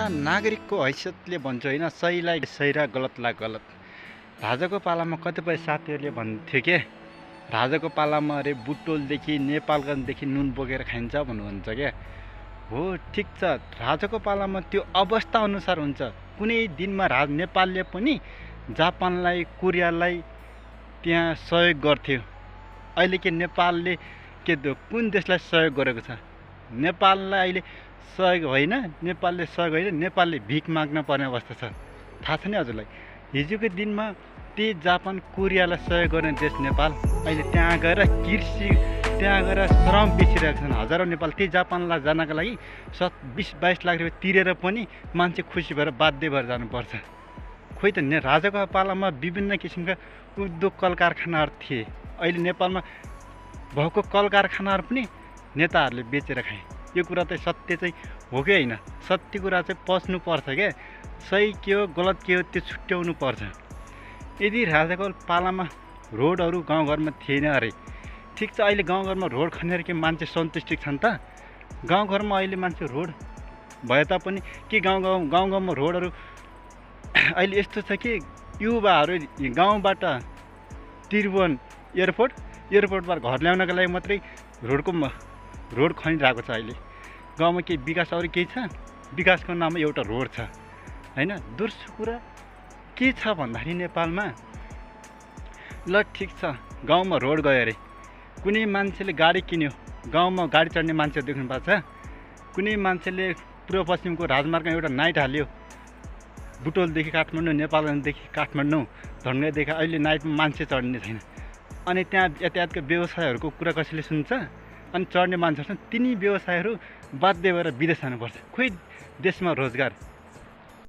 नागरिकको हैसियतले भन्छु होइन, सहीलाई सही र गलतलाई गलत। राजाको पालामा कतिपय साथीहरूले भन्थ्यो के, राजाको पालामा अरे बुटोलदेखि नेपालगञ्जदेखि नुन बोकेर खाइन्छ भन्नुहुन्छ क्या। हो, ठिक छ, राजाको पालामा त्यो अवस्था अनुसार हुन्छ। कुनै दिनमा नेपालले पनि जापानलाई, कोरियालाई त्यहाँ सहयोग गर्थ्यो। अहिले के नेपालले कुन देशलाई सहयोग गरेको छ? नेपाललाई अहिले सहयोग होइन, नेपालले सहयोग होइन, नेपालले भिख माग्न पर्ने अवस्था छ। थाहा छ नि हजुरलाई? हिजोको दिनमा त्यही जापान, कोरियालाई सहयोग गर्ने देश नेपाल अहिले त्यहाँ गएर कृषि, त्यहाँ गएर श्रम बेचिरहेको छन्। हजारौँ नेपाल त्यही जापानलाई जानको लागि 20-22 लाख रुपियाँ तिरेर पनि मान्छे खुसी भएर बाध्य भएर जानुपर्छ। खोइ त, राजाको पालामा विभिन्न किसिमका उद्योग कल कारखानाहरू थिए। अहिले नेपालमा भएको कल कारखानाहरू पनि नेताहरूले बेचेर खाए। यो कुरा चाहिँ सत्य चाहिँ हो कि होइन? सत्य कुरा चाहिँ पच्नुपर्छ क्या। सही के हो गलत के हो त्यो छुट्याउनु पर्छ। यदि राजाको पालामा रोडहरू गाउँघरमा थिएन अरे, ठिक छ, अहिले गाउँघरमा रोड खनेर के मान्छे सन्तुष्टि छन् त? गाउँघरमा अहिले मान्छे रोड भए तापनि के गाउँमा रोडहरू अहिले यस्तो छ कि युवाहरू गाउँबाट त्रिभुवन एयरपोर्टबाट घर ल्याउनको लागि मात्रै रोड खनिरहेको छ। अहिले गाउँमा केही विकास अरू केही छ? विकासको नाममा एउटा रोड छ होइन। दोस्रो कुरा के छ भन्दाखेरि नेपालमा, ल ठिक छ, गाउँमा रोड गयो अरे, कुनै मान्छेले गाडी किन्यो, गाउँमा गाडी चढ्ने मान्छे देख्नु भएको छ? कुनै मान्छेले पूर्व पश्चिमको राजमार्गमा एउटा नाइट हाल्यो, बुटोलदेखि काठमाडौँ, नेपालगञ्जदेखि काठमाडौँ, धनगढीदेखि, अहिले नाइटमा मान्छे चढ्ने छैन। अनि त्यहाँ यातायातका व्यवसायहरूको कुरा कसैले सुन्छ? अनि चढ्ने मान्छेहरू छन्, तिनी व्यवसायहरू बाध्य भएर विदेश जानुपर्छ। खोइ देशमा रोजगार